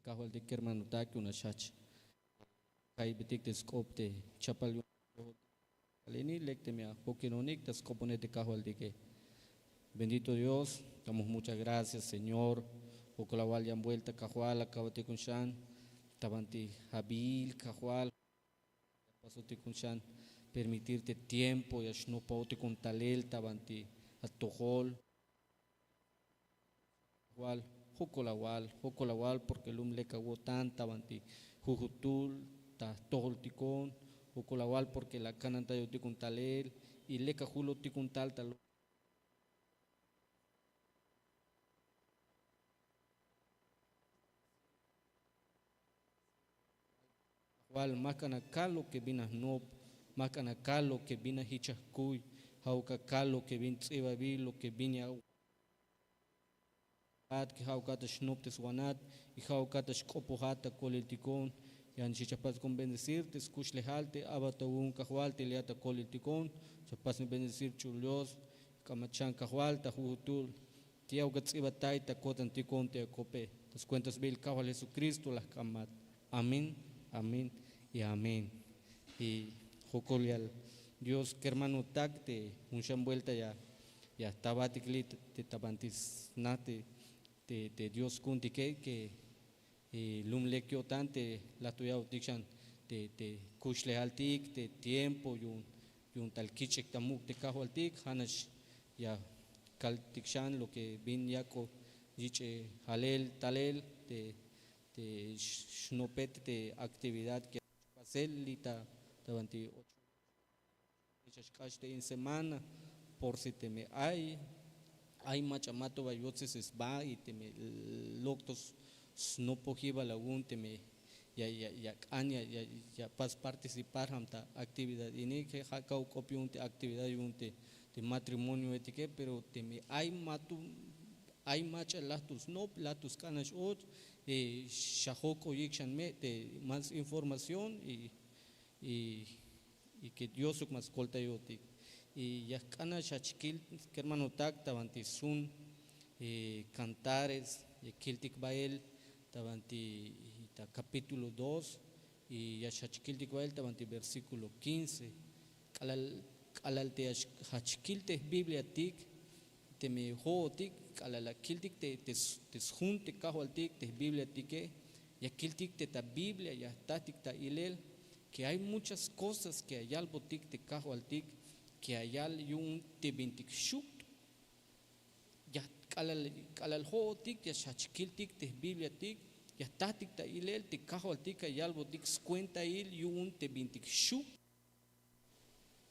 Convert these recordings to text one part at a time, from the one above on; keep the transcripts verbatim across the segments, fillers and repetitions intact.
Kajwaltik kermanotak yu'un a xjach ka'iybetik te sk'op te chapal yu'un. Kalini lek teme a jokinonik ta sk'oponej te kajwaltike. Bendito Dios, damos muchas gracias, Señor. Jokol awal yan buelta, Kajwal, a ka'botik jun xan ta banti abiil, Kajwal. Pasotik jun xan permitir te tiempo ya xnopa'otik jun talel ta banti atojol. Kajwal, jokol awal, jokol awal, porque lum lek awo'tan ta banti jujutul ta jtojoltikon. Jokol awal porque la akanantayotik jun talel y lek ajulotik jun tal ta Kajwal, ma jk'an akal lo que bin ajnop, ma jk'an akal lo que bin ajich ajkuy, ja'uk akal lo que bin ts'ibabil, lo que bin ya at que ja'ukat a xnop te swanat y ja'ukat a xk'opojat ta koliltikon. Yan xich a pasbon bendecir te skuxlejal te a'bat awu'un, Kajwal, te li' at a koliltikon. Xich a pasbon bendecir, Ch'ul Dios, k'amachan, Kajwal, ta jujutul te ya'uk a ts'ibatay ta ko'tantikon te ak'ope. Ta skuenta sbiil Kajwal Jesucristo la jk'ambat. Amén, amén y amén. Y jokol yal Dios kermanotak te jun xan buelta ya ya jtabatik li' te ta banti sna te te Dios ku'untike, que lum lek yo'tan te la to ya'botik xan te te kuxlejaltik, te tiempo yu'un yu'un tal kich'ik ta muk' te kajwaltik. Ja' nax ya kaltik xan lo que bin yak'o yich'e jalel talel te te xnopet te actividad que pasel li' ta ta banti ocho. Xax k'ax te in semana, por si teme ay ay mach'a ma to ba yotzes sba y teme lok to snopojibal awu'un teme ya ya ya k'an ya ya pas participar jam ta actividad ini, ja' kaw k'op yu'un te actividad yu'un te te matrimonioetike. Pero teme ay ma to ay mach'a la to snop, la to sk'an nax och, xa jok'oyik xan me te más información y y y que Diosuk ma skoltayotik. Y ya jk'an nax jach kil kermanotak ta banti sjun Cantares, ya kiltik bael ta banti ta capítulo dos y ya jach kiltik bael ta banti versículo quince. K'alal k'alal te ya jach kil te jbibliatik, teme jo'otik k'alal la kiltik te te sjun te kajwaltik te jbibliatike, ya kiltik te ta Biblia ya jtatik ta ilel que hay muchas cosas que ya yalbotik te kajwaltik que ya yal yu'un te bintik xut'. Ya k'alal k'alal jo'otik ya xjach kiltik te jbibliatik, ya jtatik ta ilel te kajwaltik ya yalbotik skuentail yu'un te bintik xut'.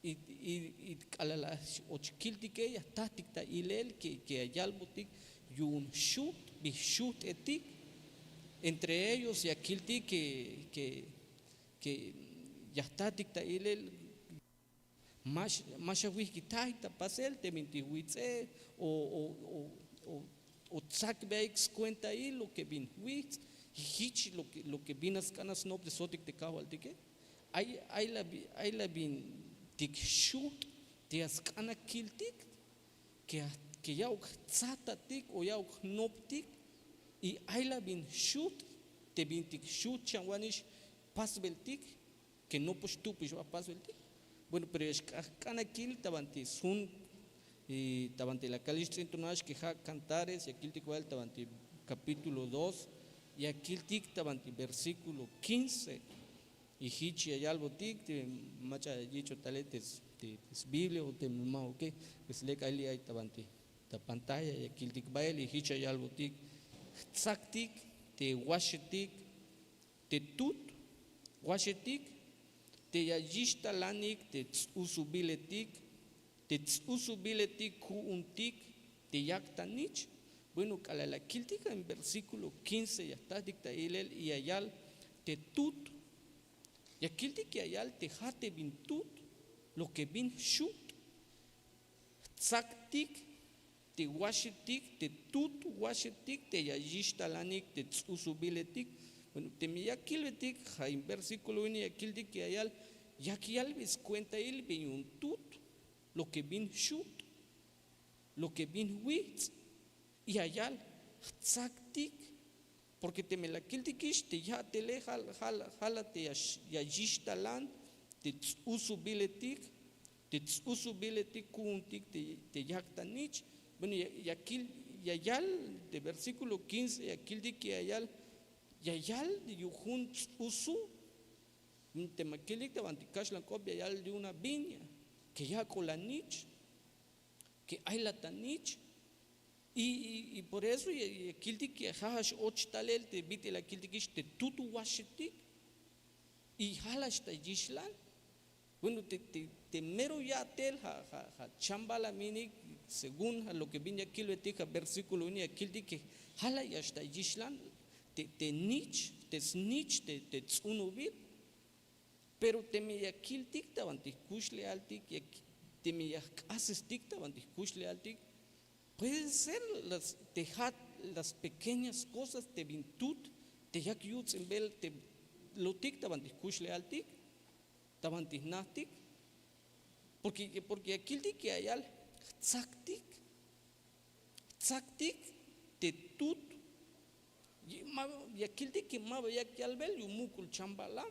Y y k'alal la och kiltike ya jtatik ta ilel que que ya yalbotik yu'un xut' bi xut'etik. Entre ellos ya kiltik que que que ya jtatik ta ilel ma xa ma xa wijkitay ta pasel te bintik witz'e o o o o tsakbeik skuentail lo que bin jwitz. Jich lo que lo que bin a sk'an a snop te sjotik te kajwaltike. Ay ay la bin ay la bintik xut' te ya sk'an a kiltik que que ya'uk jtsatatik o ya'uk jnoptik. Y ay la bin xut' te bintik xut' xan wanix pasbeltik que nopox tupix ba pasbeltik. Bueno, pero ya xk'an a kil ta banti sjun y ta banti la kalix ts'in to nax que ja' Cantares ya kiltik bael ta banti capítulo dos ya kiltik ta banti versículo quince. Y jich ya yalbotik te mach'a yich'o talel te te sbiblia o te ma'uke. Pues lek ay li' ay ta banti ta pantalla ya kiltik bael y jich ya yalbotik: Jtsaktik te waxetik te tut waxetik te ya yixtalanik te ts'usubiletik te ts'usubiletik ku'untik te yak ta nich. Bueno, k'alal la kiltik en versículo quince ya jtatik ta ilel y ya yal te tut. Ya kiltik ya yal te ja' te bin tut lo que bin xut'. Jtsaktik te waxetik te tut waxetik te ya yixtalanik te ts'usubiletik. Bueno, teme ya kilbetik ja' in versículo ini ya kiltik ya yal yak yalbe skuentail bin yu'un tut lo que bin xut' lo que bin jwitz'. Y ya yal jtsaktik Porke teme la kiltikix te ya'tele jala te ya yixtalan te ts'usubiletik, te ts'usubiletik ku'untik te yak ta nich. Bueno, ya kil, ya yal te versíkulo kince ya kiltik ya yal, ya yal yu'un jun ts'usu. Te ma kiltik ta bantik kaxlan k'op ya yal yu'un a viña ke yak'ol a nich, ke ay la ta nich. Y por eso ya kiltik ya ja' x-och talel te bit'il la kiltikix te tut waxetik. Y ja' la xta yixlan. Bueno, te mero ya'tel ja' chambal a minik según ja' lo ke bin ya kilbetik ja' versíkulo ini ya kiltik ke ja' la ya xta yixlan te nich te snich te tz'unubil. Pero teme ya kiltik ta bantik jkuxlejaltik, teme ya jk'asestik ta bantik jkuxlejaltik, puede ser te ja' las pekeñas kosas te bin tut te yak yuts'inbel te lotik ta bantik jkuxlejaltik, ta bantik jnajtik. Porke ya kiltik ya yal jtsaktik, jtsaktik te tut. Ya kiltik ke ma ba yak yalbel yu'un muk'ul chambalam.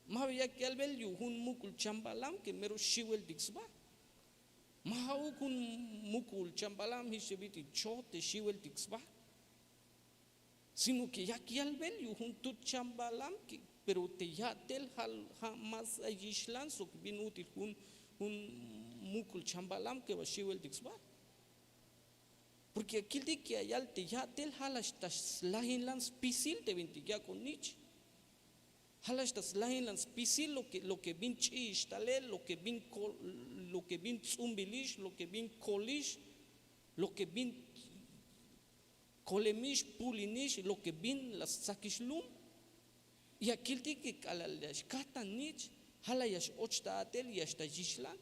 Ma ba yak yalbel yu'un jun muk'ul chambalam ke mero xiweltik sba. Ma ja'uk jun muk'ul chambalam jich te bit'il choj te xiweltik sba. Sino ke yak yalbel yu'un jun tut chambalam, pero te ya'tel ja' más ay yixlan sok bin ut'il jun muk'ul chambalam ke ba xiweltik sba. Porke ya kiltik ya yal te ya'tel ja' la xta slajinlan spisil te bintik yak'on nich. Ja' la xta slajinlan spisil lo ke bin ch'i'ix talel, lo ke bin ts'umbilix, lo ke bin kolix, lo ke bin kolemix, pulinix, lo ke bin la stsakix lum. Ya kiltik ke k'alal ya xkaj ta nich ja' la ya x-och ta a'tel ya xta yixlan.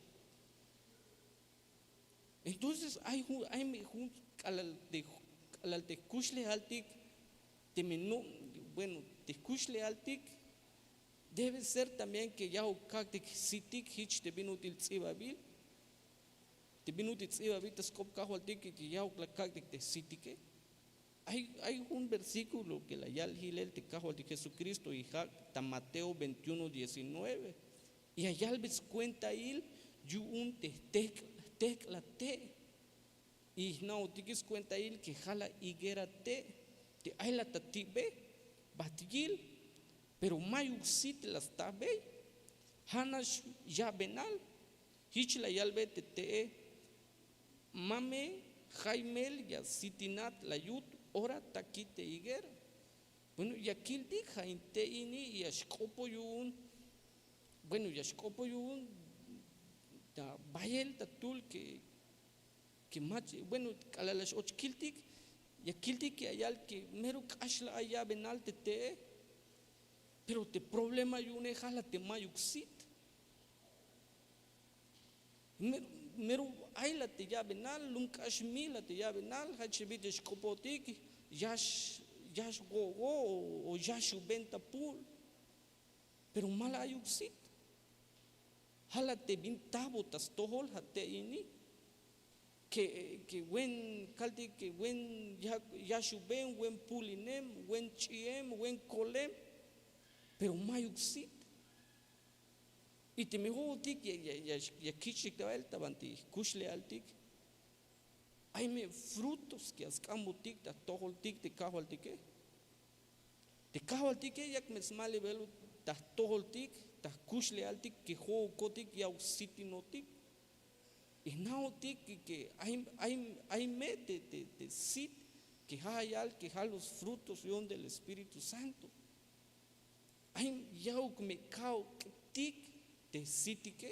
Entonces ay jun k'alal te jkuxlejaltik, teme no, bueno, te jkuxlejaltik debe ser también ke ya'uk kak'tik sitik jich te bin ut'il ts'ibabil. Te bin ut'il ts'ibabil ta sk'op kajwaltik ya ya'uk la kak'tik te sitike. Ay jun versíkulo ke la yal jilel te kajwaltik jesukristo y ja' ta mateo veintiuno diecinueve. Ya yalbe skuentail yu'un te jtehk'lal te'. Y jna'ojtikix skuentail ke ja' la higuera te' te ay la ta ti'be, bat yil, pero mayuk sit la stajbey. Ja' nax ya'benal. Jich la yalbe te te'e, ma me jaymel ya sitinat la yut ora takit te higuera. Bueno, ya kiltik ja' in te' ini ya xk'opoj yu'un. Bueno, ya xk'opoj yu'un ta bayel ta tul ke ke mach, bueno, k'alal la x-och kiltik, ya kiltik ya yal ke mero k'ax la ay ya'benal te te'e. Pero te problema yu'une ja' la te mayuk sit. Mero ay la te ya'benal, lum k'ax mi la te ya'benal, jach bit'il xk'opotik, yax go'go' o yaxuben ta pul. Pero ma la ayuk sit. Ja' la te bin tajbot ta stojol ja' te' ini. Ke wen kaltik ke wen yaxuben, wen pulinem, wen ch'i'em, wen kolem. Pero mayuk sit. Y teme jo'otik ya kich'tik ta ba'el ta banti jkuxlejaltik. Ay me frutos ke ya sk'ambotik ta jtojoltik te kajwaltike. Te kajwaltike yak me smaliybel ta jtojoltik, ta jkuxlejaltik ke jo'okotik ya'uk sitinotik. Y jna'ojtik ke ay me te sit ke ja' yal ke ja' los frutos yu'un del Espíritu Santo. Ay ya'uk me ka'uktik te sitike.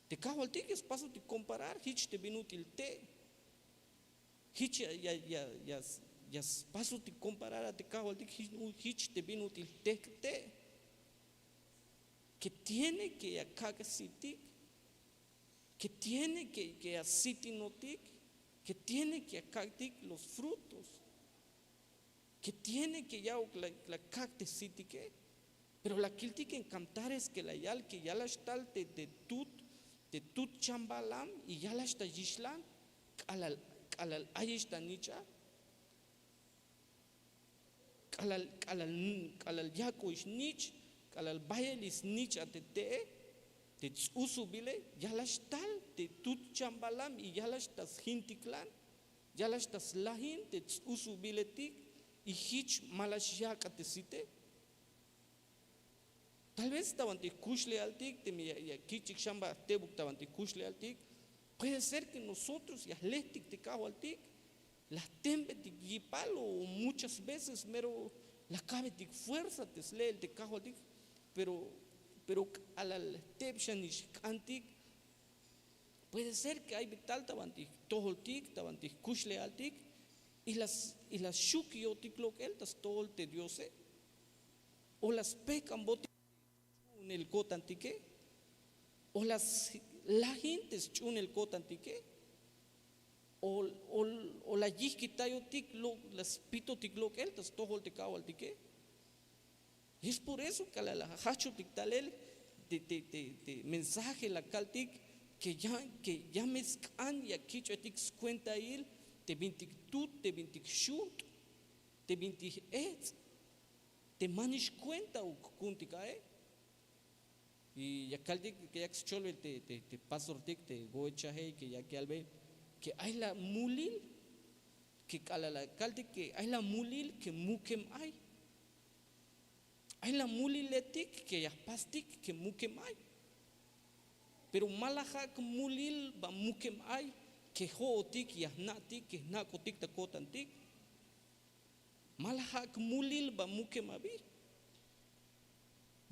Te kajwaltik ya spasotik komparar jich te bin ut'il te'. Jich ya spasotik komparar a te kajwaltik jich te bin ut'il tejk' te'. Ke tiene ke ya kak' sitik, ke tiene ke ya sitinotik, ke tiene ke ya kak'tik los frutos, ke tiene ke ya'uk la kak' te sitike. Pero la kiltik en kantares ke la yal ke ya la xtal te tut, te tut chambalam y ya la xtal yixlan k'alal, k'alal ayix ta nicha. K'alal k'alal k'alal yak'oy snich', k'alal bayel snich' a te te'e, te ts'usubilej, yalaj xtal te tut chambalam y yalaj xtal sjintiklan, yalaj xtal slajin te ts'usubiletik. Y jich ma la xyak' a te site. Tal vez ta bantik jkuxlejaltik teme ya kich'ik xan ba jtebuk ta bantik jkuxlejaltik, puede ser ke nosotros ya jlejtik te kajwaltik, la jtembetik yipal o muchas veces mero la kabetik fuerza te sle'el te kajwaltik. Pero pero k'alal jteb xanix jk'antik, puede ser ke ay bi tal ta bantik jtojoltik ta bantik jkuxlejaltik, y la xuk yo'tik lok'el ta stojol te diose, o la spejk'anbotik ch'u'unel ko'tantike, o la slajin te sch'u'unel ko'tantike, o la yijkitayotik, la spitotik lok'el ta stojol te kajwaltike. Y es por eso k'alal la jajchotik talel te mensaje la kaltik ke ya me sk'an ya kich'etik skuentail te bintik tut, te bintik xut', te bintik ejtz', te manix kuentauk ku'untik a'e. Y ya kaltik ke yak scholbel te pastortik te wo'echaje ke yak yalbe ke ay la mulil, ke k'alal la kaltik ke ay la mulil ke mukem ay. Ay la muliletik ke ya jpastik ke mukem ay. Pero ma la ja'uk mulil ba mukem ay ke jo'otik ya jna'tik ke jnak'otik ta ko'tantik. Ma la ja'uk mulil ba mukem abi.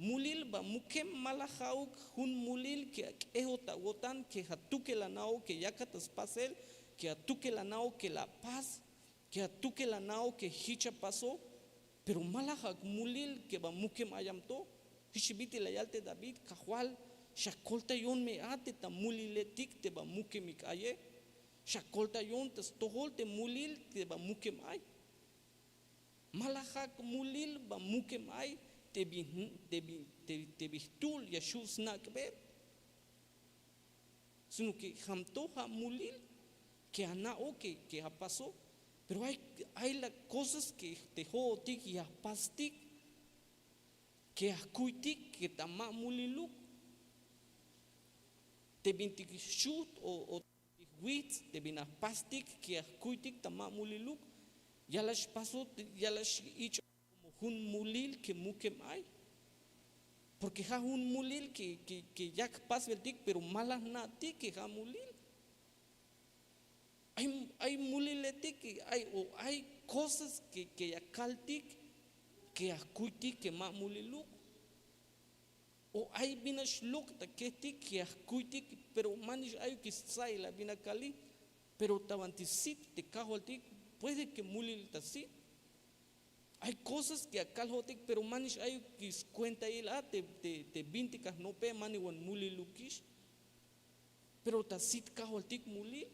Mulil ba mukem ma la ja'uk jun mulil ke ak'ejot awo'tan ke atukel ana'o ke yakat ta spasel, ke atukel ana'o ke la apas, ke atukel ana'o ke jich apaso. Pero ma la ja'uk mulil ke ba mukem ayam to. Jich bit'il la yal te david, kajwal, xakoltayon me a te ta muliletik te ba mukemik aye. Xakoltayon ta stojol te mulil te ba mukem ay. Ma la ja'uk mulil ba mukem ay te bi jtu'ul ya xju' snak'bel. Sino ke jamto ja' mulil ke ana'o ke apaso. Pero ay la kosas ke te jo'otik ya jpastik, ke ya jkuytik ke ta ma muliluk. Te bintik xut' o te bintik wits te bin ya jpastik ke ya jkuytik ta ma muliluk, ya la xpaso, ya la x'ich'o komo jun mulil ke mukem ay. Porke ja' jun mulil ke yak jpasbeltik pero ma la jna'tik ke ja' mulil. Ay muliletik, ay o ay kosas ke ya kaltik ke ya jkuytik ke ma muliluk. O ay bin nax lok' ta kejtik ke ya jkuytik, pero ma nix ayuk stsail a bin akali. Pero ta banti sit te kajwaltik, puede ke mulil ta sit. Ay kosas ke ya kal jo'otik pero ma nix ayuk skuentail a te bintik ajnope, ma niwan mulilukix. Pero ta sit kajwaltik mulil.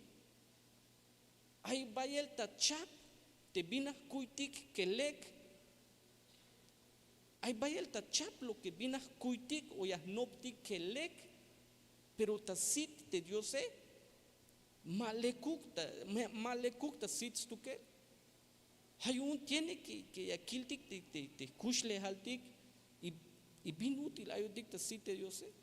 Ay bayel ta chap te bin ya jkuytik ke lek. Ay bayel ta chap lo ke bin ya jkuytik o ya jnoptik ke lek. Pero ta sit te diose ma lekuk ta sit stukel. Ja' yu'un tiene ke ya kiltik te jkuxlejaltik y bin ut'il ayotik ta sit te diose.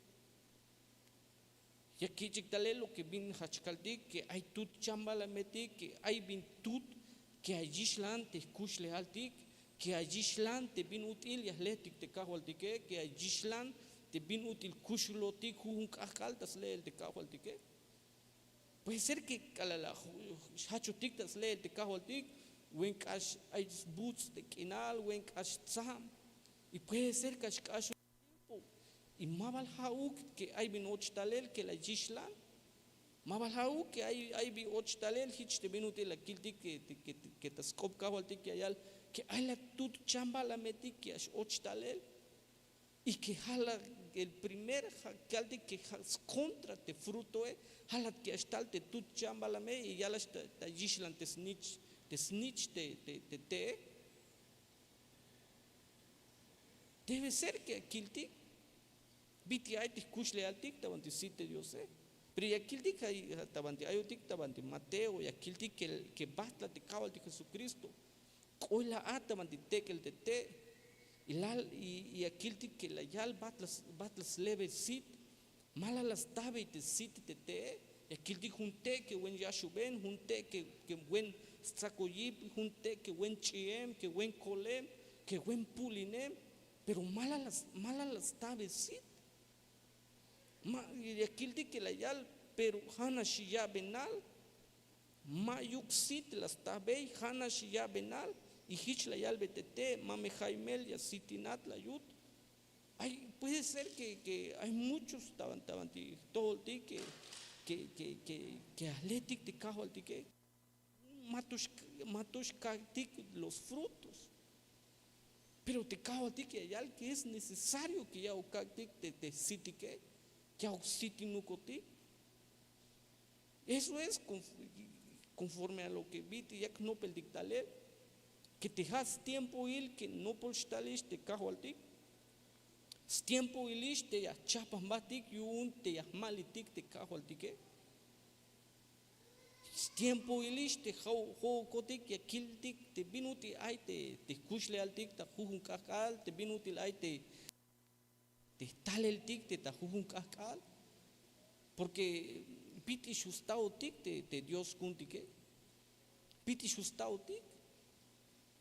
Ya kich'ik talel lo ke bin jajch kaltik ke ay tut chambalametik, ke ay bin tut ke ay yixlan te jkuxlejaltik, ke ay yixlan te bin ut'il ya jlejtik te kajwaltike, ke ay yixlan te bin ut'il kuxulotik jujun k'ajk'al ta sle'el te kajwaltike. Puede ser ke k'alal la jajchotik ta sle'el te kajwaltik, wen k'ax ay sbuts' te k'inal, wen k'ax tsam. Y puede ser ke xk'ax y ma bal ja'uk ke ay bin och talel ke la yixlan. Ma bal ja'uk ke ay bin och talel jich te bin ut'il la kiltik ke ta sk'op kajwaltik ya yal ke ay la tut chambalametik ke ya x'och talel. Y ke ja' la el primer ja' kaltik ke ja' skontra te frutoe. Ja' la ke ya xtal te tut chambalame y ya la xtal ta yixlan te snich te te'e. Debe ser ke ya kiltik bit'il ay te jkuxlejaltik ta banti sit te diose. Pero ya kiltik ta banti ayotik ta banti mateo ya kiltik ke bahtlat te kajwaltik jesukristo. K'oy la a ta banti tek'el te te'. Y la, y ya kiltik ke la yal bat la slebel sit. Ma la la stabey te sit te te'e. Ya kiltik jun te' ke wen yaxuben, jun te' ke wen stzakoyib, jun te' ke wen ch'i'em, ke wen kolem, ke wen pulinem. Pero ma la la stabey sit. Ma ya kiltik ke la yal, pero ja'nax yabenal. Ma'yuk sit la stabey, ja'nax yabenal. Y jich la yalbe te te', ma me jaymel ya sitinat la yut. Ay, puede ser ke ay muchos ta banti jtojoltik ke ajletik te kajwaltike. Ma to xkak'tik los frutos. Pero te kajwaltik ya yal ke es necesario ke ya okak'tik te sitike, ya oksitinukotik. Eso es konforme a lo ke bit'il yak jnopeltik talel, ke te ja' stiempoil ke nopol xtalix te kajwaltik. Stiempoilix te ya jchajpan jbatik yu'un te ya jmalitik te kajwaltike. Stiempoilix te jo'okotik ya kiltik te bin ut'il ay te jkuxlejaltik ta jujun k'ajk'al, te bin ut'il ay te jtaleltik te ta jujun k'ajk'al. Porke bit'il xusta'otik te dios ku'untike. Bit'il xusta'otik.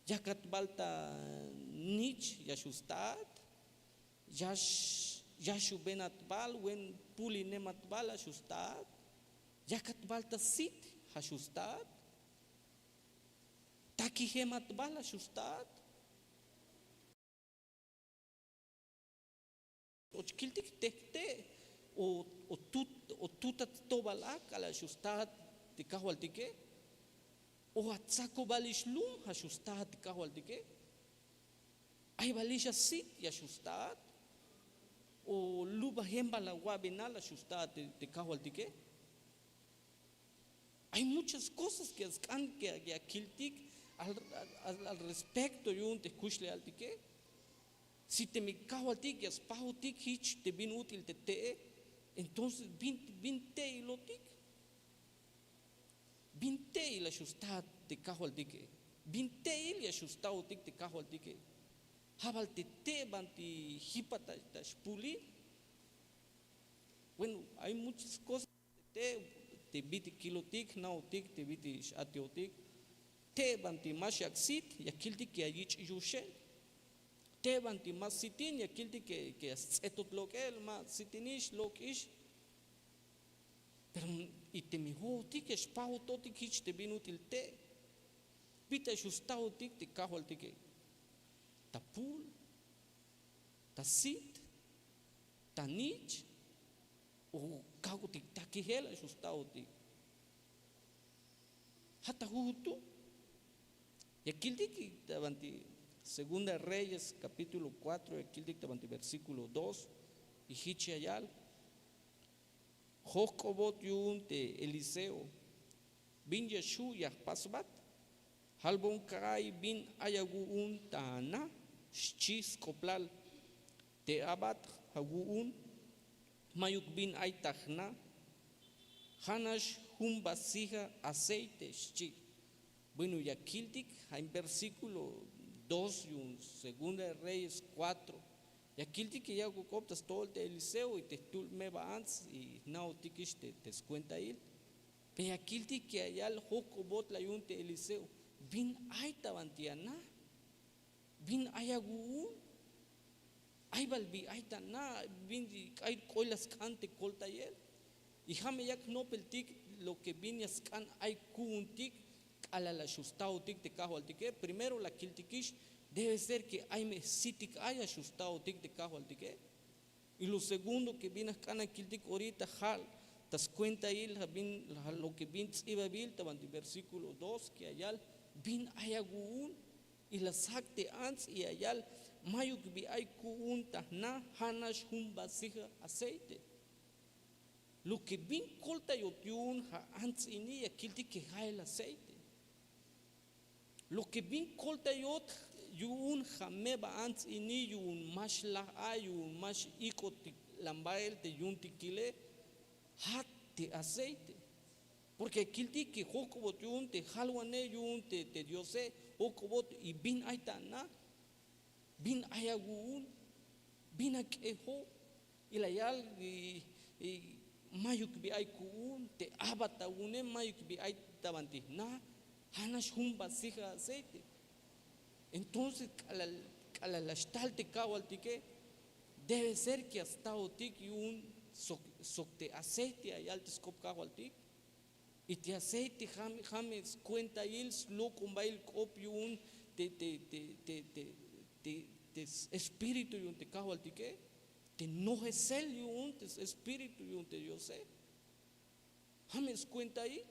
Yakat bal ta nich ya xusta'at. Yaxubenat bal, wen pulinemat bal la xusta'at. Yakat bal ta sit ja' xusta'at. Takijemat bal la xusta'at. Och kiltik tejte' o tutat tobal a k'alal xusta'at te kajwaltike. O atzakobal ix lum ja' xusta'at te kajwaltike. Ay bal ix asit ya xusta'at. O lubajem bal awa'benal la xusta'at te kajwaltike. Ay muchas kosas ke ya sk'an ke ya kiltik al respekto yu'un te jkuxlejaltike. Si teme kajwaltik ya spajotik jich te bin ut'il te te'e, entonces bin te'ilotik? Bin te'il la xusta'at te kajwaltike? Bin te'il ya xusta'otik te kajwaltike? Ja' bal te te' banti jipat ta xpulil. Bueno, ay muchas kosas te te' te bit'il kilotik jna'otik te bit'il x'ateotik. Te' banti ma xyak' sit ya kiltik ya yich' yuxel. Te' banti ma sitin ya kiltik ke ya stz'etot lok'el ma sitinix lok'ix. Pero y teme jo'otik ya xpajototik jich te bin ut'il te', bit'il ya xusta'otik te kajwaltike? Ta pul, ta sit, ta nich, o kak'otik takijel la xusta'otik? Ja' ta jujun tu'. Ya kiltik ta banti segunda reyes kapítulo kuatro ya kiltik ta banti versíkulo dos. Y jich ya yal, jojk'obot yu'un te eliseo, bin ya xju' ya jpasbat? Jalbon ka'ay bin ay awu'un ta na, xchi sk'oplal. Te abat awu'un, mayuk bin ay ta jna, ja' nax jun vasija aceite xchi. Bueno, ya kiltik ja' in versíkulo dos yu'un segunda de reyes kuatro. Ya kiltik ke yak'ok'ob ta stojol te eliseo y te jtul meba ants y jna'otikix te skuentail. Pero ya kiltik ke ya yal jojk'obot la yu'un te eliseo, bin ay ta banti ana? Bin ay awu'un? Ay bal bi ay ta na? Bin k'ay k'oy la sk'an te koltayel? Y ja' me yak jnopeltik lo ke bin ya sk'an ay ku'untik k'alal la xusta'otik te kajwaltike. Primero la kiltikix, debe ser ke ay me sitik ay ya xusta'otik te kajwaltike. Y lo segundo ke bin ya jk'an ya kiltik orita ja' ta skuentail ja' lo ke bin ts'ibabil ta banti versíkulo dos ke ya yal, bin ay awu'un? Y la sjak' te ants y ya yal, mayuk bi ay ku'un ta jna, ja' nax jun vasija aceite. Lo ke bin koltayot yu'un ja' ants ini ya kiltik ke ja'el aceite. Lo ke bin koltayot yu'un ja' meba ants ini yu'un ma xlaj a, yu'un ma x'ik'otik lambael te yu'untikile, ja' te aceite. Porke kiltik ke jok'obot yu'un te jalwanej yu'un te diose, jok'obot y bin ay ta ana, bin ay awu'un, bin ak'ejo. Y la yal, mayuk bi ay ku'un te abat awu'une, mayuk bi ay ta banti jna. Ja' nax jun vasija aceite. Entonces k'alal la xtal te kajwaltike, debe ser ke ya staotik yu'un sok te aceite ya yal te sk'op kajwaltik. Y te aceite ja' me skuentail slok'ombail k'op yu'un te te te te te te espíritu yu'un te kajwaltike, te nojesel yu'un te espíritu yu'un te diose. Ja' me skuentail,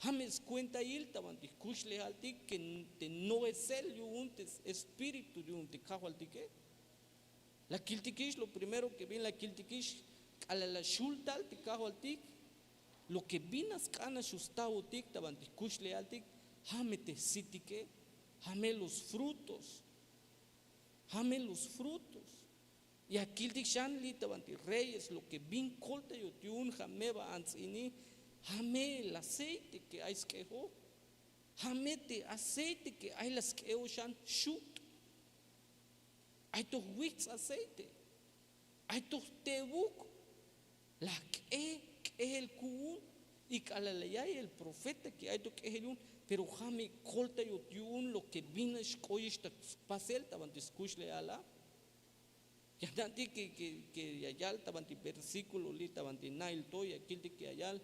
ja' me skuentail ta banti jkuxlejaltik ke te nojesel yu'un te espíritu yu'un te kajwaltike. La kiltikix lo primero ke bin la kiltikix, k'alal la xul tal te kajwaltik, lo ke bin la sk'an nax staotik ta banti jkuxlejaltik, ja' me te jsitike, ja' me los frutos, ja' me los frutos. Ya kiltik xan li' ta banti reyes, lo ke bin koltayot yu'un ja' me ba ants'ini, ja' me el aceite ke ay sk'ejo, ja' me te aceite ke ay la sk'ejo xan xut'. Ay to jwits' aceite, ay to jtebuk, la jk'e, k'ejel ku'un. Y k'alal la ya'iy el profeta ke ay to k'ejel yu'un, pero ja' me koltayot yu'un lo ke bin nax xk'oyex ta spasel ta banti skuxlejal a. Ya jna'tik ke ya yal ta banti versíkulo li' ta banti na'il to, ya kiltik ke ya yal,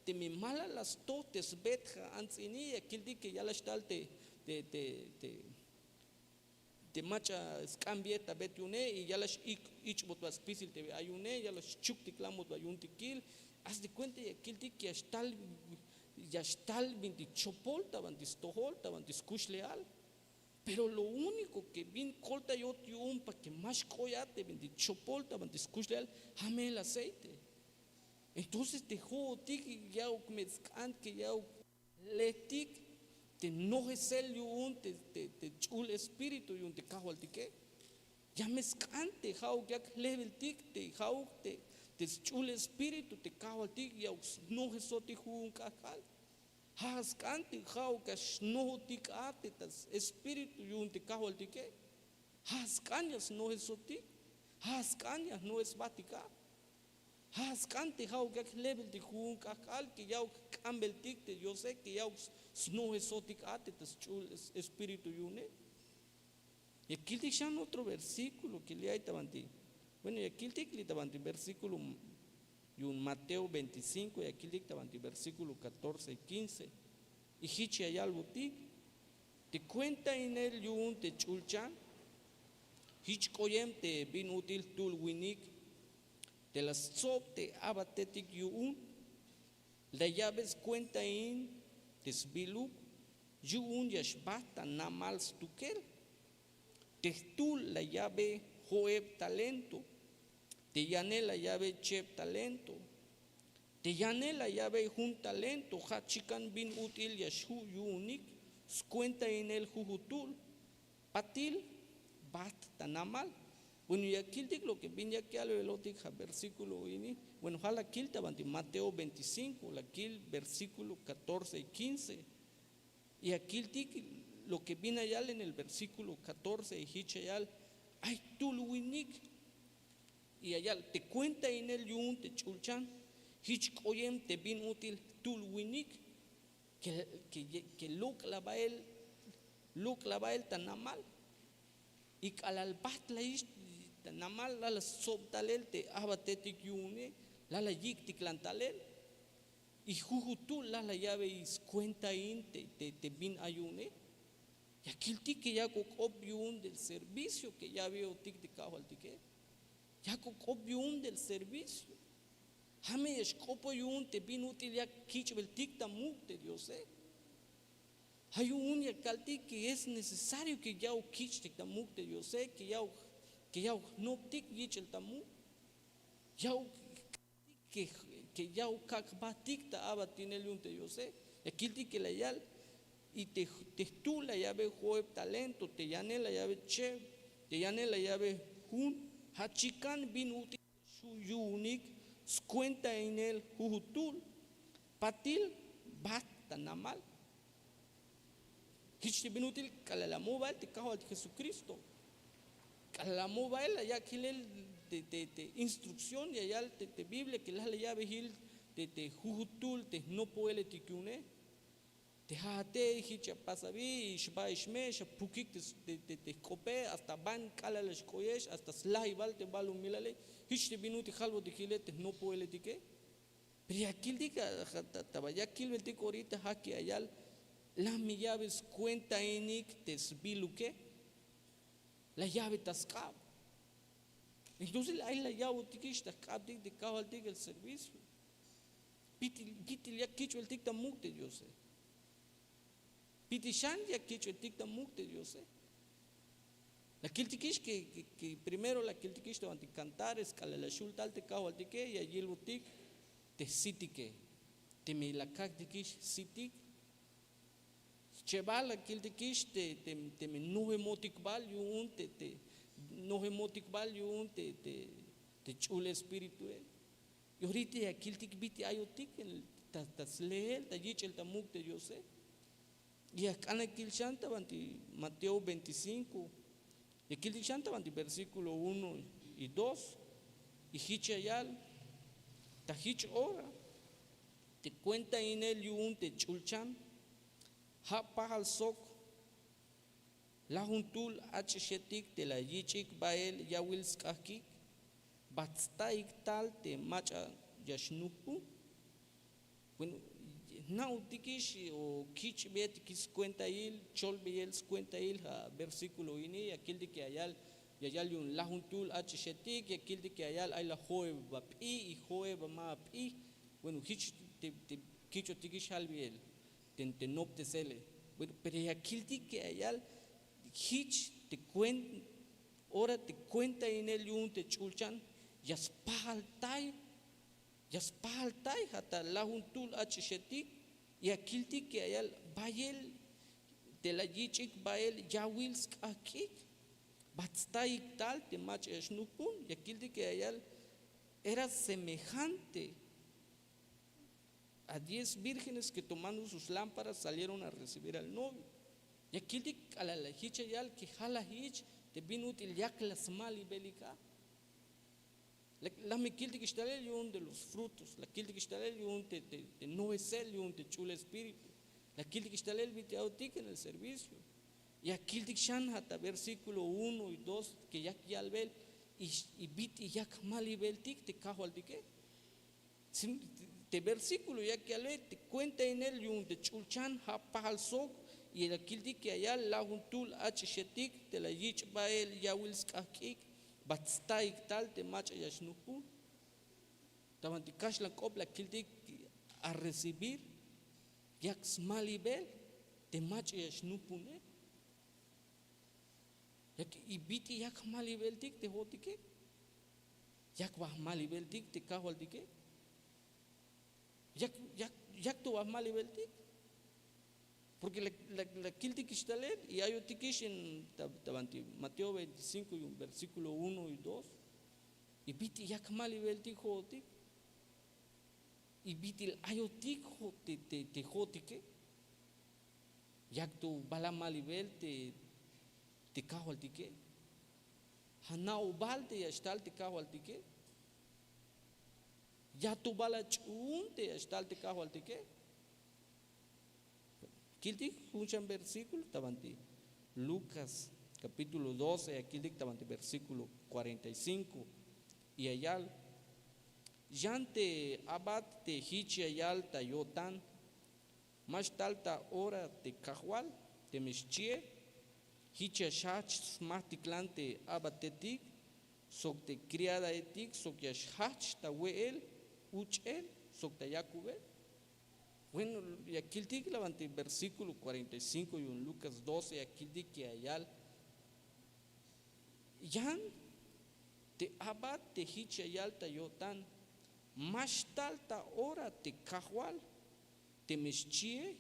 teme ma la la stoj te sbet ja' ants'ini, ya kiltik ke ya la xtal te te te te mach'a sk'an bi ta bet yu'une, y ya la x'ich'bot ba spisil te bi ay yu'une, ya la xchuktiklanbot ba yu'un te kil. Haz de kuenta ya kiltik ke ya xtal, ya xtal binti chopol ta banti stojol, ta banti skuxlejal. Pero lo úniko ke bin koltayot yu'un pa ke ma xk'oy a te binti chopol ta banti skuxlejal, ja' me el aceite. Entonces te jo'otik ya'uk me sk'an ke ya'uk letik te nojesel yu'un te te ch'ul espíritu yu'un te kajwaltike. Ya me sk'an te ja'uk yak jlejbeltik te ja'uk te te sch'ul espíritu te kajwaltik, ya'uk snojesotik ju'un k'ajk'al. Ja' sk'an te ja'uk ya xnojotik a te ta espíritu yu'un te kajwaltike. Ja' sk'an ya snojesotik. Ja' sk'an ya jnojes jbatik a. Ja' sk'an te ja'uk yak jlejbeltik ju'un k'ajk'al ke ya'uk jk'ambeltik te diose, ke ya'uk snojesotik a te ta sch'ul espíritu yu'une. Ya kiltik xan otro versíkulo ke li' ay ta banti. Bueno, ya kiltik li' ta banti versíkulo yu'un Mateo veinticinko, ya kiltik ta banti versíkulo catorce y quince. Y jich ya yalbotik: te kuentainel yu'un te ch'ulchan, jich k'oyem te bin ut'il jtu'ul winik te la stsob te a'batetik yu'un, la ya'be skuentain te sbiluk yu'un ya xbajt ta namal stukel. Te jtu'ul la ya'be jo'eb talento, te yanel la ya'be cheb talento, te yanel la ya'be jun talento. Ja' chikan bin ut'il ya xju' yu'unik skuentainel jujutu'ul. Patil bajt ta namal. Bueno, ya kiltik lo ke bin yak yalbelotik ja' versíkulo ini. Bueno, ja' la kil ta banti Mateo veinticinko, la kil versíkulo catorce y quince. Y ya kiltik lo ke bin la yal en el versíkulo catorce, y jich ya yal: ay jtu'ul winik. Y ya yal: te kuentainel yu'un te ch'ulchan, jich k'oyem te bin ut'il jtu'ul winik ke ke lok'la bael, lok'la bael ta namal. Y k'alal bajtlayix ta namal, la la stsob talel te a'batetik yu'une, la la yik'tiklan talel. Y jujutu'ul la la ya'bey skuentain te te bin ay yu'une. Ya kiltik ke yak'o k'op yu'un del servicio ke ya'beyotik te kajwaltike. Yak'o k'op yu'un del servicio. Ja' me ya xk'opo yu'un te bin ut'il yak kich'beltik ta muk' te diose. Ja' yu'un ya kaltik ke es necesario ke ya'uk kich'tik ta muk' te diose, ke ya'uk ke ya'uk jnoptik yich'el ta muk'. Ya'uk ke ke ya'uk kak' jbatik ta a'batinel yu'un te diose. Ya kiltik ke la yal: y te jtu'ul la ya'be jo'eb talento, te yanel la ya'be cheb, te yanel la ya'be jun. Ja' chikan bin ut'il xju' yu'unik skuentainel jujutu'ul. patil bat ta namal. Jich te bin ut'il k'alal amoba'el te kajwaltik jesukristo, k'alal amoba'el la yak' jilel te instrukción ya yal te biblia ke laj la ya'be jil te jujutul te jnopoeletik yu'une. Te ja'ate jich ya pas abi y xba'ex me xapukik te jk'ope hasta ban k'alal la xk'oyex hasta slajibal te balumilale. Jich te bin ut'il jalbotik jilel te jnopoeletike. Pero ya kiltik ta ba ya kilbeltik orita ja' ke ayal, la me ya'be skuentainik te sbiluke. La ya'be ta sk'ab. Entonces ay la ya'botikix ta jk'abtik te kajwaltik el servicio. Bit'il ya kich'beltik ta muk' te diose? Bit'il xan ya kich'beltik ta muk' te diose? La kiltikix ke primero la kiltikix ta bantik kantares k'alal la xul tal te kajwaltike ya yilbotik te jsitike. Teme la kaktikix sitik, chebal la kiltikix teme nojemotik bal yu'un te nojemotik bal yu'un te ch'ul espiritue. Y orita ya kiltik bit'il ayotik ta sleel ta yich'el ta muk' te diose. Y ya jk'anakil xan ta banti mateo veinticinko, ya kiltik xan ta banti versíkulo uno y dos. Y jich ya yal, ta jich ora te kuentainel yu'un te ch'ulchan ja' pajal sok lajuntul ach'ixetik te la yich'ik bael yawil sk'ajk'ik, bat staik tal te mach'a ya xnujpun. Bueno, jna'ojtikix o kich'beyetikix skuentail cholbeyel skuentail ja' versíkulo ini ya kiltik ya yal, ya yal yu'un lajuntul ach'ixetik ya kiltik ya yal ay la jo'eb ap'i y jo'eb ama ap'i. Bueno, jich te kich'otikix jalbeyel te noptesele. Bueno, pero ya kiltik ya yal jich te kuenta ora te kuentainel yu'un te ch'ulchan ya spajaltay, ya spajaltay ja' ta lajuntul ach'ixetik. Ya kiltik ya yal bayel te la yich'ik bael yawil sk'ajk'ik, bat staik tal te mach'a ya xnujpun. Ya kiltik ya yal era semejante a diez vírgenes que tomando sus lámparas salieron a recibir al novio. Ya kiltik k'alal la jich ya yal ke ja' la jich te bin ut'il yak la smalibelik a. La me kiltikix talel yu'un de los frutos, la kiltikix talel yu'un te nojesel yu'un te ch'ul espíritu. La kiltikix talel bit'il ayotik en el servicio. Ya kiltik xan ja' ta versíkulo uno y dos ke yak yalbel y bit'il yak jmalibeltik te kajwaltike. Te versíkulo yak yalbe te kuentainel yu'un te ch'ulchan ja' pajal sok y la kiltik ya yal lajuntul ach'ixetik te la yich' bael yawil sk'ajk'ik, bat staik tal te mach'a ya xnujpun. Ta banti kaxlan k'op la kiltik a recibir yak smalibel te mach'a ya xnujpune. Y bit'il yak jmalibeltik te jo'otike? Yak ba jmalibeltik te kajwaltike? Yak to ba jmalibeltik? Porke la kiltikix talel y ayotikix ta banti mateo veinticinko yu'un versíkulo uno y dos. Y bit'il yak jmalibeltik jo'otik? Y bit'il ayotik te jo'otike? Yak to bal amalibel te kajwaltike? Ja' na'ojbal te ya xtal te kajwaltike? Ya to bal ach'uun te ya xtal te kajwaltike? Kiltik jun xan versíkulo ta banti lukas kapítulo doce ya kiltik ta banti versíkulo kuarenta y cinko. Y ya yal, yan te abat te jich ya yal ta yo'tan, ma xtal ta ora te kajwal teme xchie. Jich ya xjajch smajtiklan te abatetik sok te kriadaetik sok ya xjajch ta we'el uch'el sok ta yakubel. Bueno, ya kiltik la banti versíkulo kuarenta y cinko yu'un lukas doce ya kiltik ya yal, yan te abat te jich ya yal ta yo'tan, ma xtal ta ora te kajwal teme xchie.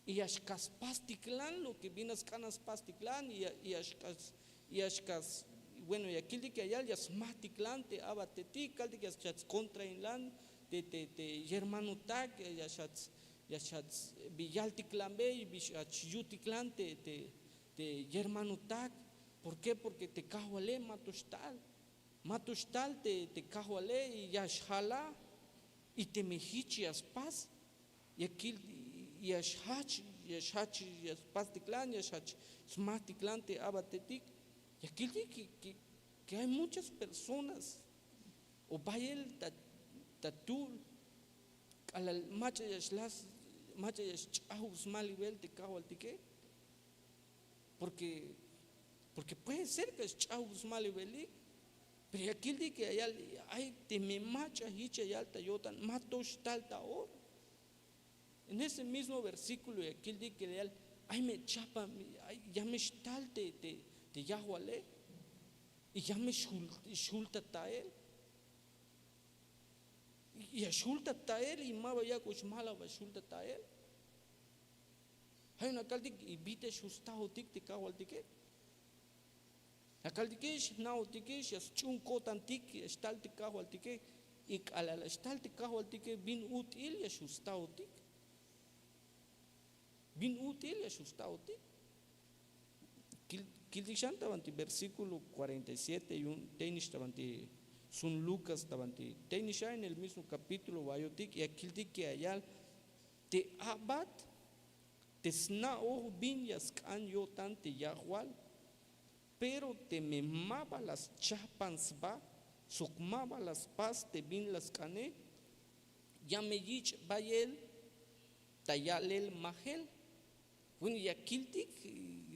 Y ya xkas pastiklan lo ke bin a sk'an a spastiklan y ya xkas, bueno, ya kiltik ya yal ya smajtiklan te abatetik kaltik ya xchach skontrainlan te te te yermanotak, ya xach ya xach bi yaltiklanbe, bi xach yutiklan te te te yermanotak. ¿Por ké? Porke te kajwale ma to xtal, ma to xtal te te kajwale. Y ya xjala y teme jich ya spas, ya kil ya xjach ya xjach ya spastiklan ya xjach smajtiklan te abatetik. Ya kiltik ke ke hay muchas personas o bayel ta tu'ul k'alal mach'a ya xlas mach'a ya xch'ajub smalibel te kajwaltike. Porke porke puede ser ke xch'ajub smalibelik. Pero ya kiltik ke ya yal ay teme mach'a jich ya yal ta yo'tan ma to xtal ta ora. En ese mismo versíkulo ya kiltik ke ya yal ay me chajpan ya me xtal te te yajwale. Y ya me xjul ta ta'el. Ya xjul ta ta'el y ma ba yak'och ma la ba xjul ta ta'el. Ay una kaltik y bite xjustajotik te kajwaltike. Akaltike xna'otike ya sch'uun ko'tantik ya xtal te kajwaltike. Y k'alal ya xtal te kajwaltike bin ut'il ya xjustajotik. Bin ut'il ya xjustajotik. Kiltik xan ta banti versíkulo kuarenta y siete yu'un tey nix ta banti sun lukas ta banti tey nix a en el mismo kapítulo bayotik ya kiltik ke ya yal te a'bat te sna'oj bin ya sk'an yo'tan te yajwal. Pero teme ma ba la schajpan sba sok ma ba la spas te bin la sk'ane, ya me yich' bayel ta ya'lel majel. Bueno, ya kiltik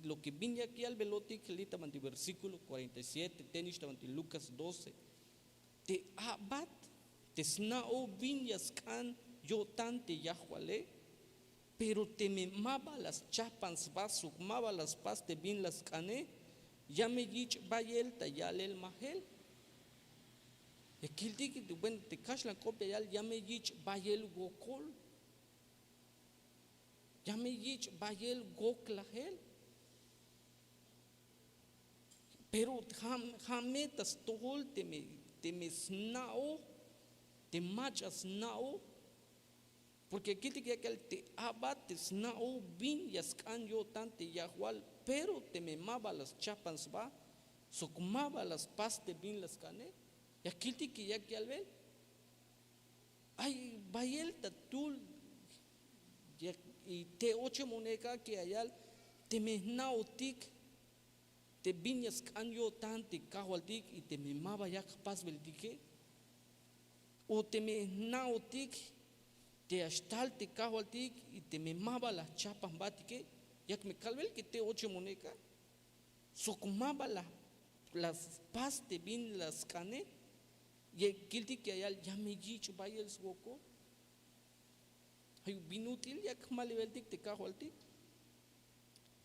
lo ke bin yak yalbelotik li' ta banti versíkulo kuarenta y siete tey nix ta banti lukas doce. Te a'bat te sna'oj bin ya sk'an yo'tan te yajwale. Pero teme ma ba la schajpan sba sok ma ba la spas te bin la sk'ane, ya me yich' bayel ta ya'lel majel. Ya kiltik bueno te kaxlan k'op ya yal ya me yich' bayel wokol. Ya me yich' bayel woklajel. Pero ja' me ta stojol teme teme sna'oj te mach'a sna'oj. Porke ya kiltik yak yal te a'bat te sna'oj bin ya sk'an yo'tan te yajwal. Pero teme ma ba la schajpan sba sok ma ba la spas te bin la sk'ane, ya kiltik ke yak yalbel ay bayel ta tul. Y te ochemonek a ke ya yal teme jna'ojtik te bin ya sk'an yo'tan te kajwaltik y teme ma ba yak jpasbeltike, o teme jna'ojtik te ya xtal te kajwaltik y teme ma ba la jchajpan jbatike. Yak me kalbel ke te ochemonek a sok ma ba la spas te bin la sk'ane, ya kiltik ya yal ya me yich' bayel swokol. Ay bin ut'il yak jmalibeltik te kajwaltik.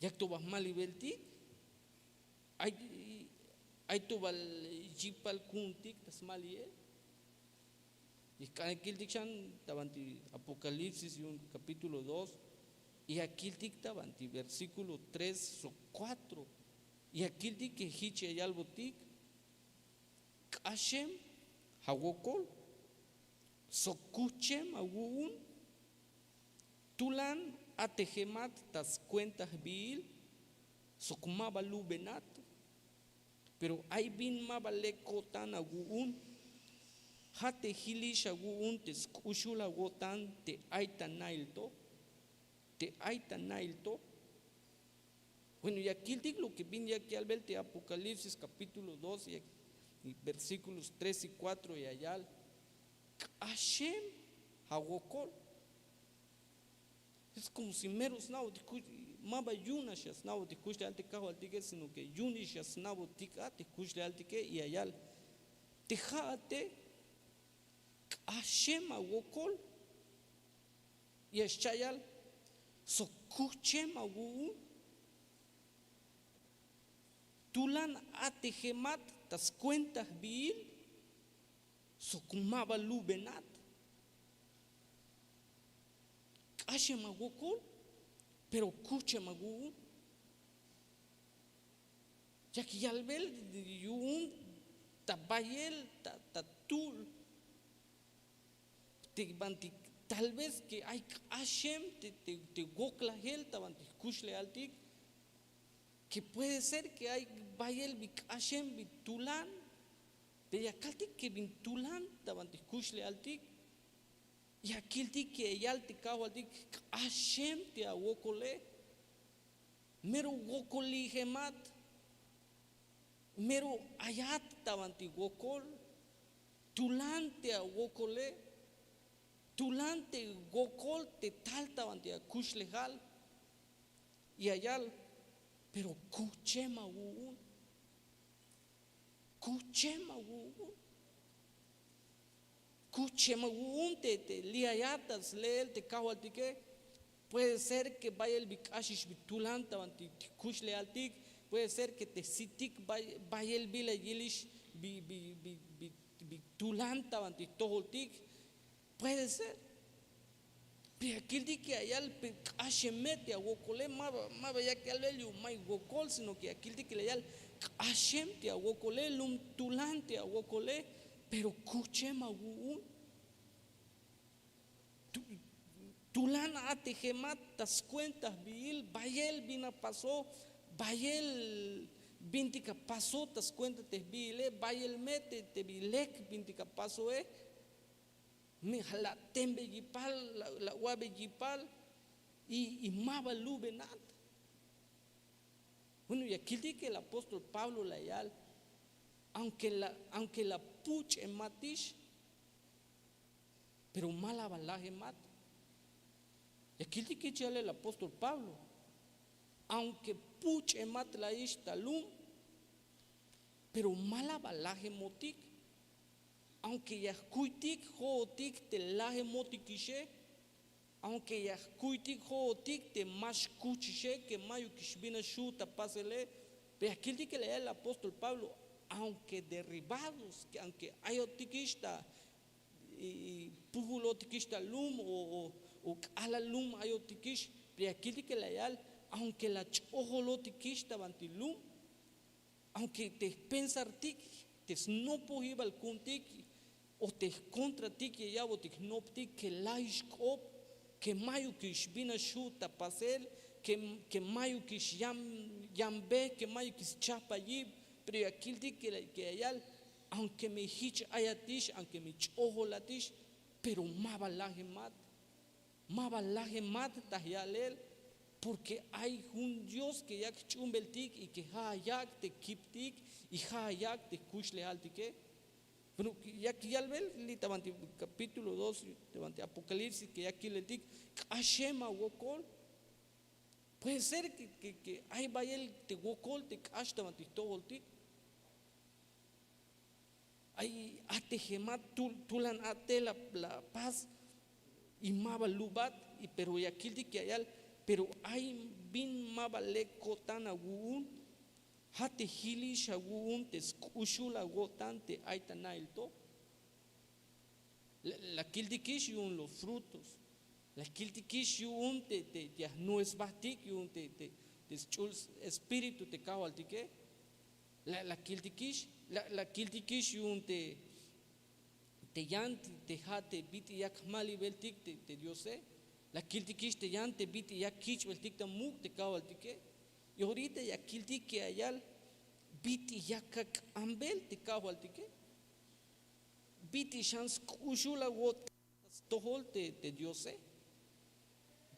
Yak to ba jmalibeltik. Ay to ba yipal ku'untik ta smaliel. Y jk'an ya kiltik xan ta banti apocalipsis yu'un kapítulo dos. Y ya kiltik ta banti versíkulo tres sok kuatro. Y ya kiltik ke jich ya yalbotik: K'axem awokol sok kuhchem awu'un. Tulan a'tejemat ta skuenta jbiil sok ma ba lubenat. Pero ay bin ma ba lek ko'tan awu'un. Ja' te jilix awu'un te sk'uxul awo'tan te ay ta na'il to. Te ay ta na'il to. Bueno, ya kiltik lo ke bin yak yalbel te Apocalipsis capítulo dos y versíkulos tres y kuatro ya yal: K'axem awokol. Es komo si mero sna'botik kuxlejal, ma ba yu'un nax ya sna'botik kuxlejal te kajwaltike, sino ke yu'un nax ya sna'botik a te jkuxlejaltike. Y ya yal te ja'ate: K'axem awokol. Ya xcha' yal: Sok kuhchem awu'un. Tulan a'tejemat ta skuenta jbiil sok ma ba lubenat. K'axem awokol, pero kuhchem awu'un. Yak yalbel yu'un ta bayel ta tu'ul te banti tal vez ke ay k'axem te woklajel ta banti jkuxlejaltik, ke puede ser ke ay bayel bi k'axem bi tulan. Pero ya kaltik ke bin tulan ta banti jkuxlejaltik, ya kiltik ke ya yal te kajwaltik k'axem te awokole. Mero wokolijemat, mero ayat ta banti wokol, tulan te awokole, tulan te wokol te tal ta banti akuxlejal. Ya yal, pero kuchem awu'un. Kuchem awu'un. Kuchem awu'un te li' ayat ta sle'el te kajwaltike. Puede ser ke bayel bi k'axix bi tulan ta banti jkuxlejaltik. Puede ser ke te sitik bayel bi la yilix bi tulan ta banti jtojoltik. Puede ser. Pero ya kiltik ke ya yal k'axem me te awokole. Ma ba yak yalbel yu'un may wokol, sino ke ya kiltik ke la yal k'axem te awokole, lum tulan te awokole. Pero kuchem awu'un. Tulan a'tejemat ta skuenta jbiil, bayel bin apaso, bayel bintik apaso ta skuenta te jbiile, bayel me te bi lek bintik apasoe. Me la atenbe yipal, la awa'be yipal, y ma ba lubenat. Bueno, ya kiltik ke el apóstol Pablo la yal, aunke la puch'ematix, pero ma la ba lajemat. Ya kiltik ke jich yal el apóstol Pablo, aunke puch'emat la ix ta lum, pero ma la ba lajemotik. Aunke ya jkuytik jo'otik te lajemotikixe, aunke ya jkuytik jo'otik te ma xkuchixe, ke mayukix bin a xu' ta pasele. Pero ya kiltik ke la yal el apóstol Pablo, aunke derribados, aunke ayotikix ta pujulotikix ta lum o k'alal lum ayotikix, pero ya kiltik ke la yal, aunke la ch'ojolotikix ta banti lum, aunke te jpensartik te snopojibal ku'untik o te jkontratik ya ya'botik jnoptik, ke la'ix k'op, ke mayukix bin a xu' ta pasel, ke mayukix yanbej, ke mayukix schajpayib. Pero ya kiltik ke ya yal, aunke me jich ayatix, aunke me ch'ojolatix, pero ma ba lajemat. Ma ba lajemat ta ya'lel, porque ay jun Dios ke yak jch'uunbeltik y ke ja' yak te kiptik y ja' yak te jkuxlejaltike. Pero yak yalbel li' ta banti kapítulo dos, ta banti Apocalipsis, ke yak yileltik k'axem awokol. Puede ser ke ay bayel te wokol te k'ax ta banti jtojoltik. Ay a'tejemat, tulan a'tel la pas y ma ba lubat. Pero ya kiltik ya yal, pero ay bin ma ba lek ko'tan awu'un. Ja' te jilix awu'un te sk'uxul awo'tan te ay ta na'il to. La kiltikix yu'un los frutos. La kiltikix yu'un te ya jnuesbajtik yu'un te sch'ul espíritu te kajwaltike. La kiltikix, la kiltikix yu'un te yan te ja' te bit'il yak jmalibeltik te diose. La kiltikix te yan te bit'il yak kich'beltik ta muk' te kajwaltike. Y orita ya kiltik ya yal bit'il yak ak'ambel te kajwaltike. Bit'il xan sk'uxul awo'tan ta stojol te diose.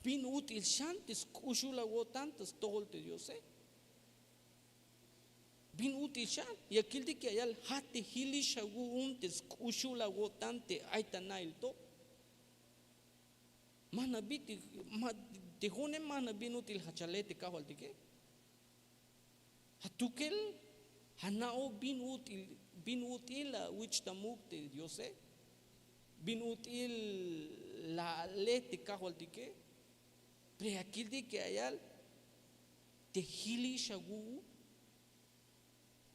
Bin ut'il xan te sk'uxul awo'tan ta stojol te diose. Bin ut'il xan. Ya kiltik ya yal, ja' te jilix awu'un te sk'uxul awo'tan te ay ta na'il to. Ma jna' bit'il, te jo'one ma jna' bin ut'il jachalej te kajwaltike. Ja' tukel ja' na'oj bin ut'il, bin ut'il awich' ta muk' te diose, bin ut'il la alej te kajwaltike. Pero ya kiltik ya yal, te jilix awu'un.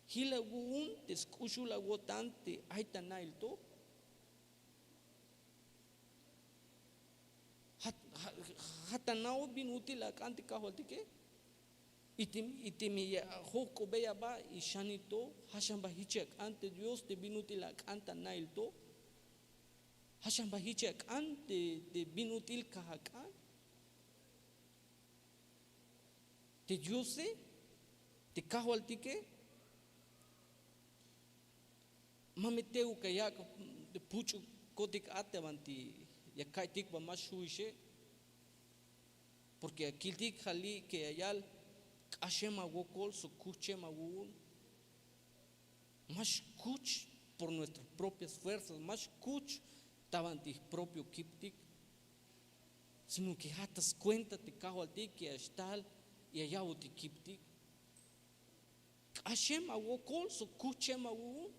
Jil awu'un te sk'uxul awo'tan te ay ta na'il to. Ja' ta na'oj bin ut'il ak'an te kajwaltike. Y teme ya jojk'obey aba y xanil to, ja' xan ba jich ak'an te dios te bin ut'il ak'an ta na'il to. K'axan ba jich ak'an te bin ut'il kaj ak'an. Te diose, te kajwaltike, ma me tey ka yak' puch'ukotik a te banti ya ka'iytik ba ma xju'ixe. Porke ya kiltik ja' li' ke ya yal: k'axem awokol sok kuchem awu'un. Ma xkuch por nuestras propias fuerzas, ma xkuch ta banti jpropio kiptik, sino ke ja' ta skuenta te kajwaltik ke ya xtal ya ya'botik kiptik. K'axem awokol sok kuchem awu'un.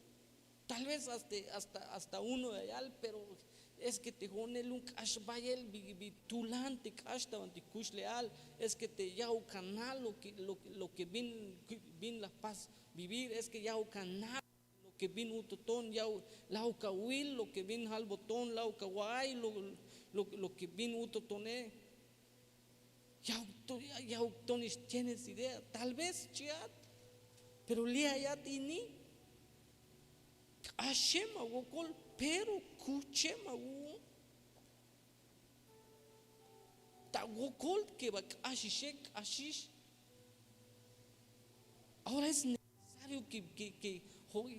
Tal vez hasta hasta uno ya yal: pero es ke te jo'one lum k'ax bayel bi tulan te k'ax ta banti kuxle'al. Es ke te ya'uk anal lo ke bin la jpas vivir. Es ke ya'uk anal lo ke bin utoton, ya'uk, la'uk awil lo ke bin jalboton, la'uk awa'ay lo ke bin utotone. Ya'uk tonix, tienes idea, tal vez chi'at. Pero li' ayat ini: k'axem awokol pero kuchem awu'un. Ta wokol ke ba k'axixe, k'axix. Ahora es necesario ke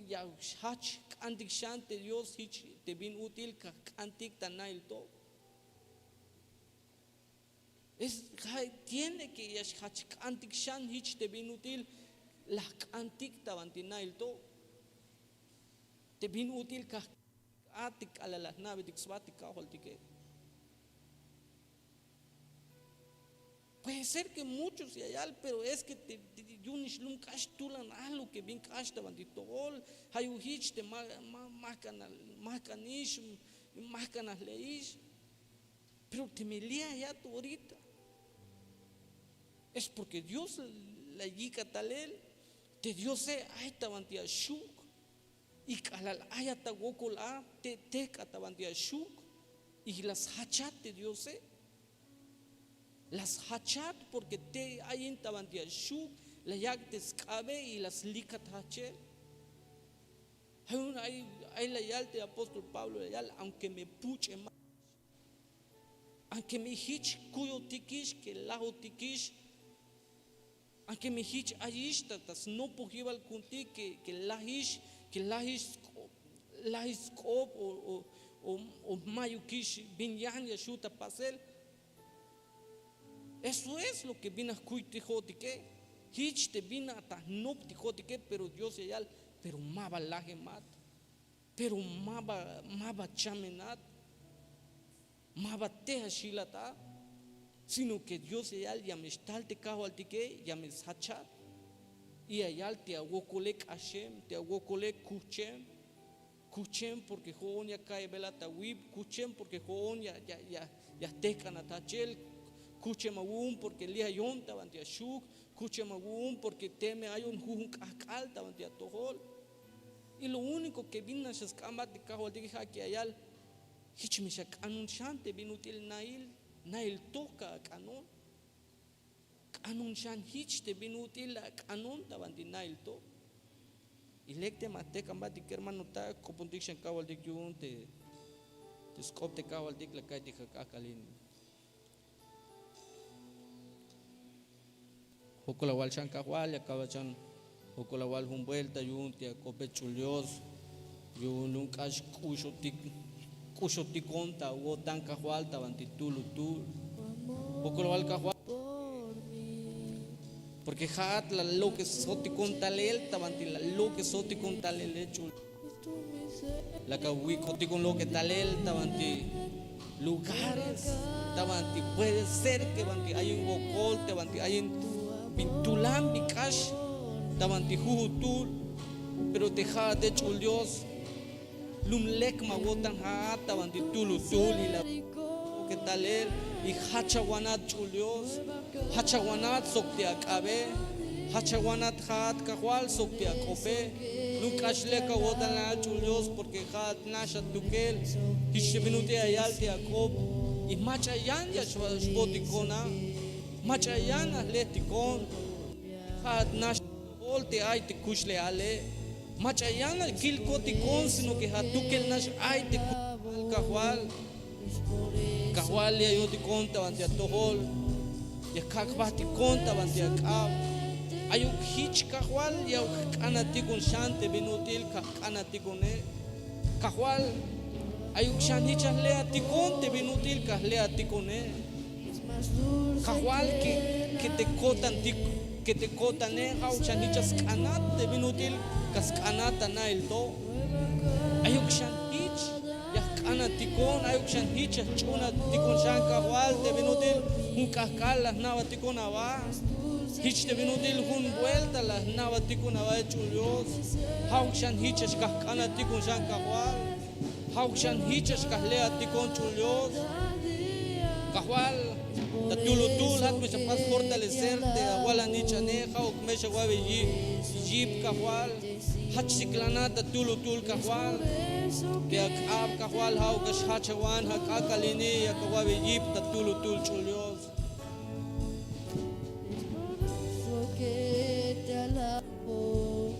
ya jach jk'antik xan te dios jich te bin ut'il kaj jk'antik ta na'il to. Es ja' tiene ke ya xjach jk'antik xan jich te bin ut'il la jk'antik ta banti na'il to. Te bin ut'il kaj jk'antik a te k'alal la jna'betik sba te kajwaltike. Puede ser ke muchos ya yal pero es ke te yu'unix lum k'ax tulan a lo ke bin k'ax ta banti tojol. Jayuk jich te majk'anix, majk'anal le'ix. Pero teme li' ayat orita, es porke dios la yik'a talel. Te diose ay ta banti axu'uk. Y k'alal ayat ta wokol a te' tejk'a ta banti axu'uk. Y la sjachat te diose. La sjachat porke te' ayin ta banti axu'uk la yak' te sk'abe y la slikat jachel. Ay la yal te apóstol pablo la yal aunke me puch'e ma, aunke me jich kuyotikix ke lajotikix, aunke me jich ayix ta snopojibal ku'untik ke lajix, ke lajix sk'ob, lajix sk'ob o mayukix bin yan ya xju' ta pasel. Eso es lo ke bin a jkuytijo'tike. Jich te bin a ta jnoptijo'tike pero dios ya yal pero ma ba lajemat. Pero ma ba chamenat, ma ba te axilat a. Sino ke dios ya yal ya me xtal te kajwaltike ya me sjachat. Y ya yal te awokole k'axem, te awokole kuchem. Kuchem porke jo'on ya ka'iybelat awip. Kuchem porke jo'on ya jtejk'anat jachel. Kuchem awu'un porke li' ayon ta banti axu'uk. Kuchem awu'un porke teme ayon jujun k'ajk'al ta banti atojol. Y lo úniko ke bin nax a sk'ambat te kajwaltik ja' ke ya yal jich me xak'anun xan te bin ut'il na'il, na'il to ka ak'anun. K'anun xan jich te bin ut'il la ak'anun ta banti na'il to. Y lek te ma tejk'an batik kermanotak k'opontik xan kajwaltik yu'un te sk'op te kajwaltik la ka'iytik ja' k'ajk'al ini. Jokol awal xan kajwal ya kawal xan. Jokol awal jun buelta yu'un te ak'ope ch'ul dios. Yu'un lum k'ax k'uxotikon ta awo'tan kajwal ta banti tulutul. Jokol awal kajwal porke ja'at la lok'esotikon talel ta banti la lok'esotikon talele ch'ul. La kawik'otikon lok'e talel ta banti lugares ta banti puede ser ke banti ayin wokol te banti ayin bin tulan bin k'ax ta banti jujutul. Pero te ja'ate ch'ul dios lum lek ma awo'tan ja'at ta banti tulutul y la lok'e talel. Y jach awanat ch'ul dios, jach awanat sok te ak'abe. Jach awanat ja'at kajwal sok te ak'ope. Lum k'ax lek awo'tan a ch'ul dios porke ja'at nax atukel. Jich te bin ut'il ya yal te ak'op y mach'a yan ya xbotikon a. Mach'a yan ajletikon. Ja'at nax atojol te ay te kuxle'ale. Mach'a yan akilkotikon sino ke ja' atukel nax ay te kuxle'al. Kajwal. Kajwal, ya yo'tikon ta banti atojol, ya kak' jbahtikon ta banti ak'ab. Ayuk jich, Kajwal, ya jk'anatikon xan te bin ut'il kajk'anatikone. Kajwal, ayuk xan jich ya jle'atikon te bin ut'il kajle'atikone. Kajwal, ke, ke te ko'tantik, ke te ko'tane, ja'uk xan jich ya sk'anat te bin ut'il ka sk'anat ta na'il to. Ayuk xan jich ya jk'anatikon, ayuk xan jich ya jch'uunatikon xan, Kajwal, te bin ut'il jun k'ahk'al la jna'batikon aba. Jich te bin ut'il jun vuelta la jna'batikon aba, Ch'ul Dios. Ja'uk xan jich ya xkajk'anatikon xan, Kajwal. Ja'uk xan jich ya xkajle'atikon, Ch'ul Dios. Kajwal, ta tulutul ja'at me xapas fortalecer te awalantichane, ja'uk me xawa'bey yi-, yip, Kajwal. Jach siklanat ta tulutul, Kajwal. Te ak'ab, Kajwal, ja'uk ya xjachawan, ja' k'ak'al ini ya kawa'bey yip ta tulutul, Ch'ul Dios. Es por eso que te alabo,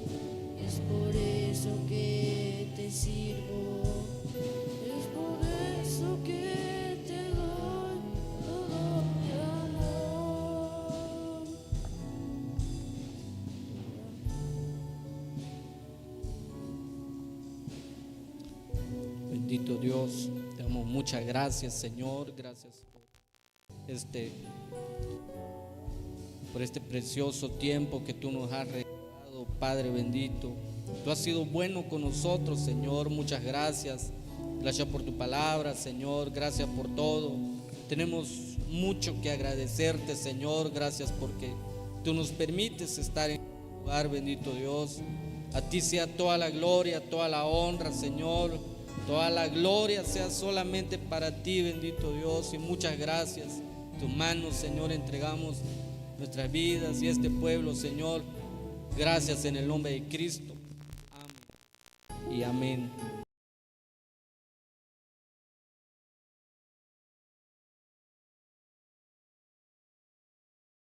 es por eso que te sirvo, es por eso que te doy todo mi amor. Bendito Dios, te damos muchas gracias, Señor. Gracias por este, por este precioso tiempo que tú nos has regalado, Padre bendito. Tú has sido bueno con nosotros, Señor. Muchas gracias. Gracias por tu palabra, Señor. Gracias por todo. Tenemos mucho que agradecerte, Señor. Gracias porque tú nos permites estar en lugar, bendito Dios. A ti sea toda la gloria, toda la honra, Señor. Toda la gloria sea solamente para ti, bendito Dios. Y muchas gracias. Tus manos, Señor, entregamos nuestras vidas y este pueblo, Señor. Gracias en el nombre de Cristo. Amén y amén.